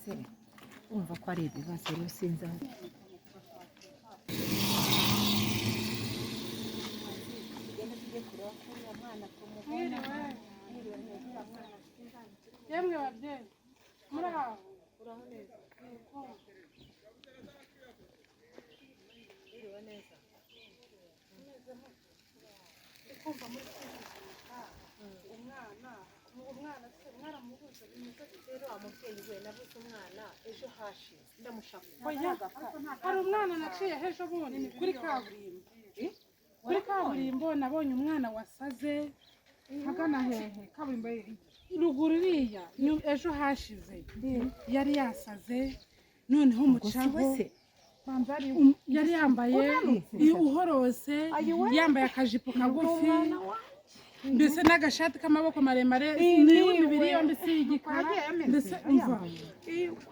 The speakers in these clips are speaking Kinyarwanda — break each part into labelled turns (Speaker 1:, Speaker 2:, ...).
Speaker 1: Bigenze, urumva ko ari ibibazo rero, sinzi aho.
Speaker 2: Yemwe babyeyi, muri aho? Kumva muri kwijujuta. Umwana, umwana se mwaramubuze? Bimeze bite?
Speaker 1: Rero wa mubyeyi we, nabuze umwana ejo hashize, ndamushaka.
Speaker 2: Oya, hari umwana naciye ejo bundi kuri kaburimbo. Kuri kaburimbo nabonye umwana wasaze. Hagana hehe? Kaburimbo ruguru iriya. Ejo hashize yari yasaze, noneho mucaho.
Speaker 1: Se
Speaker 2: Yari yambaye uhorose, yambaye akajipo kagufi mbese n'agashati k'amaboko maremare, niwe imibiri yombi si igikara mbese. Umva,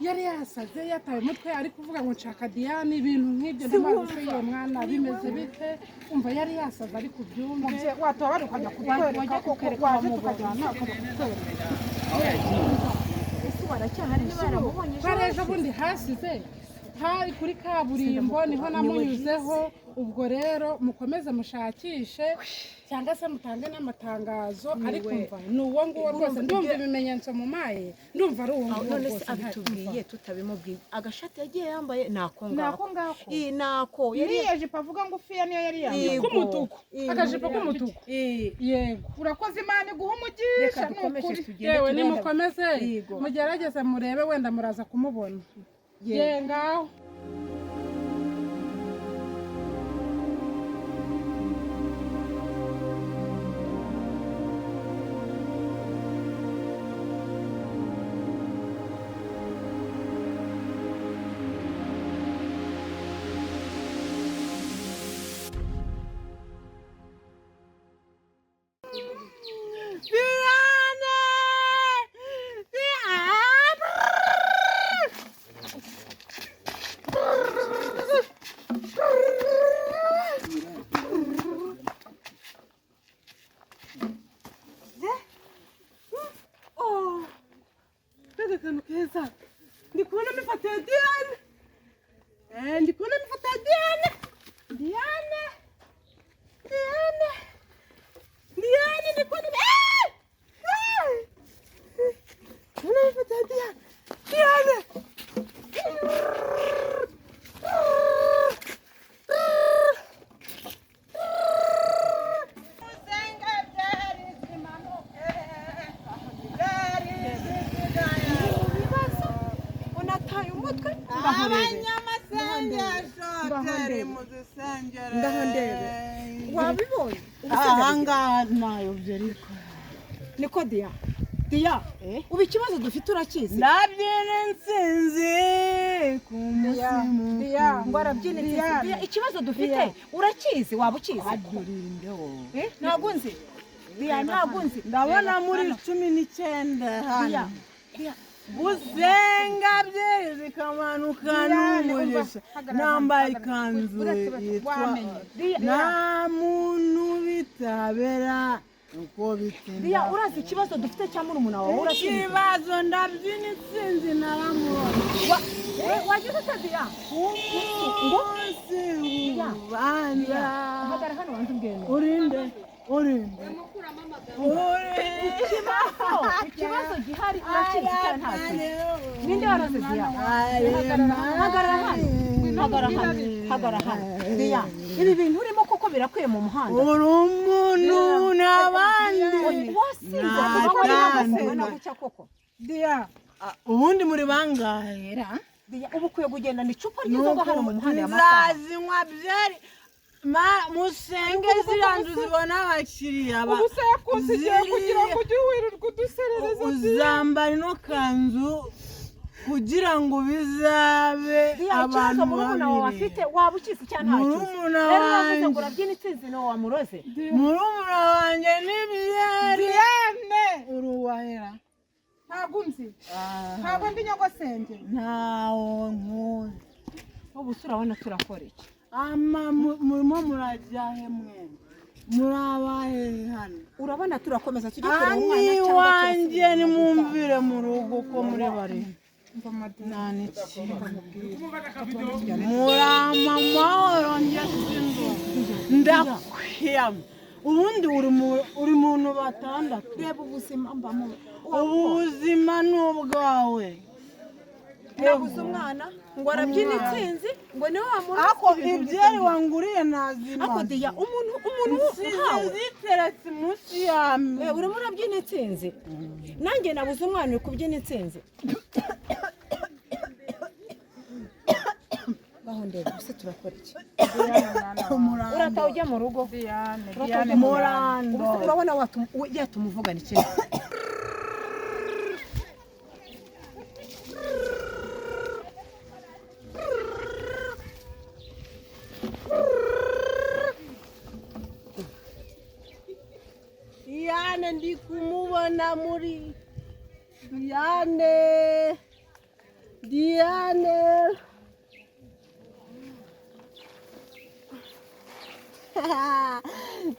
Speaker 2: yari yasaze, yataye umutwe, ari kuvuga ngo nshaka Diane, ibintu nk'ibyo. Ndabaza se uwo mwana bimeze bite? Umva, yari yasaze, ari kubyumve.
Speaker 3: Watubabara ukajya kutwereka koko, waje tukajyana ukajya kutwereka.
Speaker 1: Ese baracyahari? Niba yaramubonye ejo
Speaker 2: Hari ejo bundi hasize, hari kuri kaburimbo, niho namunyuzeho. Ubwo rero mukomeze mushakishe cyangwa se mutange n'amatangazo, ariko umva, ni uwo nguwo rwose. Ndumva ibimenyetso mumaye, ndumva ari uwo nguwo
Speaker 1: None se
Speaker 2: rwose.
Speaker 1: Abitubwiye tutabimubwiye, agashati yagiye yambaye ni ako
Speaker 3: Ni
Speaker 1: ngako.
Speaker 3: ako ngako.
Speaker 1: Iyi ni ako yari
Speaker 3: Iriya jipo avuga ngufiya niyo yari yambaye.
Speaker 1: Yego.
Speaker 2: K'umutuku.
Speaker 1: Yego.
Speaker 2: Akajipo k'umutuku, yego.
Speaker 3: Urakoze, Imana iguha umugisha.
Speaker 1: Reka
Speaker 3: Ni
Speaker 1: dukomeze
Speaker 3: ukuri.
Speaker 1: tugende
Speaker 2: Yewe,
Speaker 1: turenda.
Speaker 2: nimukomeze
Speaker 1: Yego.
Speaker 2: mugerageze murebe, wenda muraza kumubona.
Speaker 1: Yego.
Speaker 2: Ye ngaho.
Speaker 3: Diane! Diane!
Speaker 2: Oh, mbega akantu keza! Ndi kubonamo ifoto ya Diane. Ndi kubonamo ifoto ya Diane, Diane, Diane, Diane. Ndi kubonamo Ndabona ifoto ya Diane, Diane.
Speaker 3: Usenge byeri zimanuke, byeri zisigaye.
Speaker 1: Ibibazo, unataye umutwe.
Speaker 3: Abanyamasengesho byeri muzisengere.
Speaker 1: Ngaho ndebe. Wabibonye?
Speaker 3: Ahangaha nayobye ariko.
Speaker 1: Niko Diya, Diya, ubu ikibazo dufite urakizi?
Speaker 3: Ndabyina intsinzi ku munsi
Speaker 2: Diya.
Speaker 1: Ngo arabyina intsinzi. Diya, ikibazo dufite urakizi? Waba ukizi? Eh, ntabwo nzi Diya, ntabwo nzi.
Speaker 3: Ndabona muri 19
Speaker 1: Diya,
Speaker 3: hano.
Speaker 1: Diya.
Speaker 3: Gusenga byeri zikamanuka n'umugisha, nambaye ikanzu yitwa
Speaker 1: Diya.
Speaker 3: Nta muntu bitabera uko bitinda.
Speaker 1: Diya, urazi ikibazo dufite cya murumuna wawe? Urakizi?
Speaker 3: Ikibazo, ndabyina intsinzi, naramubona.
Speaker 1: Wagize ute, Diya?
Speaker 3: Umunsi w'urubanza.
Speaker 1: Hagara hano, wanze ubwenge.
Speaker 3: Urinde, urinde, urinde.
Speaker 1: Ikibazo gihari urakizi cyangwa ntakizi? Ninde waroze Diya? Hagarara hano, hagarara hano, hagarara hano. Diya, ibi bintu urimo koko birakwiye mu muhanda?
Speaker 3: Uri umuntu n'abandi.
Speaker 1: Wasinze kuba wari wagasenga na gucya koko.
Speaker 2: Diya.
Speaker 3: Ubundi muri bangahera?
Speaker 1: Diya, ubu ukwiye kugendana icupa ry'inzoga hano mu muhanda y'amasaha?
Speaker 3: Nzazinywa byeri. Musenge ziriya nzu zibona abakiriya
Speaker 2: Ubu se yakusigiye kugira ngo ujye wirirwa uduserereza?
Speaker 3: Uzambara ino kanzu kugira ngo bizabe
Speaker 1: Diya, ikibazo
Speaker 3: abantu
Speaker 1: murumuna wawe
Speaker 3: babiri.
Speaker 1: afite waba ukizi cyangwa ntakizi?
Speaker 3: Murumuna
Speaker 1: Rero uravuze ngo
Speaker 3: wanjye.
Speaker 1: urabyina intsinzi, ni wowe wamuroze.
Speaker 3: Murumuna wanjye ni byeri.
Speaker 2: Diane.
Speaker 3: Uruwahera.
Speaker 2: Ntabwo nzi, ntabwo ndi nyogosenge.
Speaker 3: Ntawo nkuzi.
Speaker 1: Ubu se urabona turakora iki?
Speaker 3: Ama murimo murajya he mwembi? Muri abahe hano?
Speaker 1: Urabona turakomeza tujye
Speaker 3: Aha
Speaker 1: kureba
Speaker 3: ni
Speaker 1: umwana cyangwa
Speaker 3: iwanjye.
Speaker 1: turasubira mu
Speaker 3: Nimumvire mu rugo ko muri bari. Nta n'ikintu. Murama amahoro njye sinzi. Ndakwiyama. Ubundi uri muntu batandatu.
Speaker 1: Reba ubuzima mbamo.
Speaker 3: Ubuzima ni ubwawe.
Speaker 1: Nabuze umwana ngo arabyina intsinzi ngo niwe wamuroze.
Speaker 3: Ako ibyeri wanguriye nazima.
Speaker 1: Ako Diya, umuntu
Speaker 3: Nsize ziteretse munsi yame.
Speaker 1: Urimo urabyina intsinzi. Nanjye nabuze umwana uri kubyina intsinzi. Baho ndeba gusa turakora iki? Urataha ujya mu rugo.
Speaker 3: Murando.
Speaker 1: Urabona yatumuvugana ikintu.
Speaker 3: Diane ndi kumubona muri Diane Diane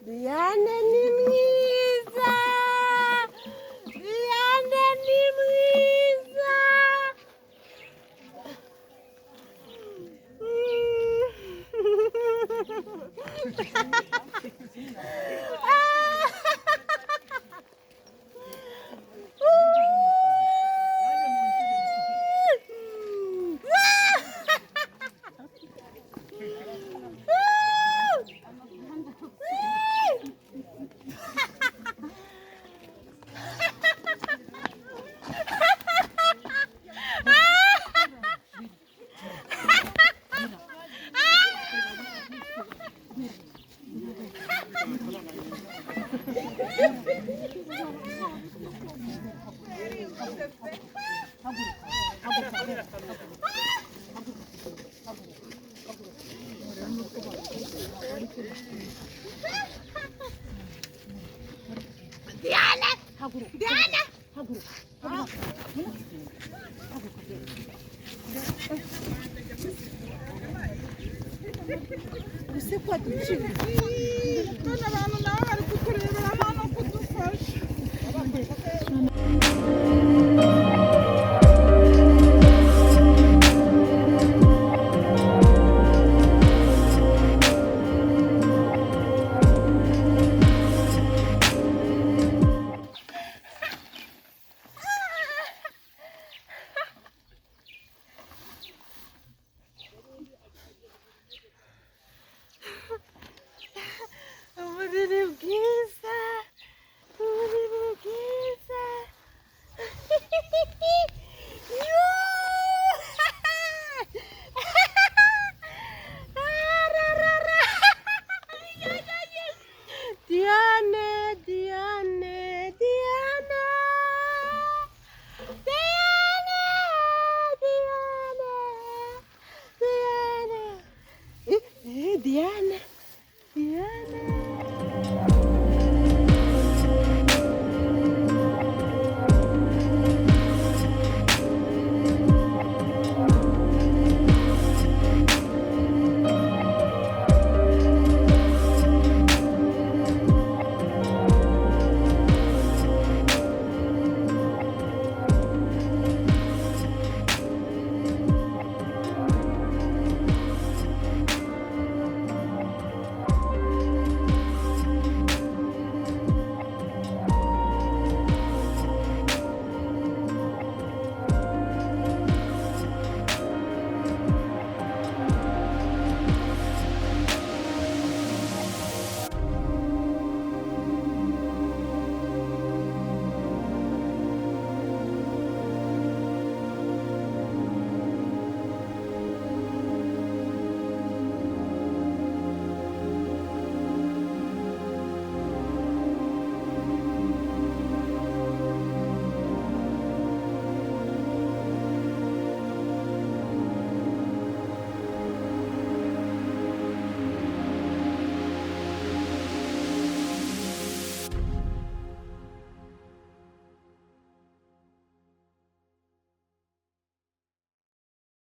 Speaker 3: Diane ni mwiza Diane ni mwiza
Speaker 1: Usiku atuchini.
Speaker 2: None abantu nabo bari kuturebera.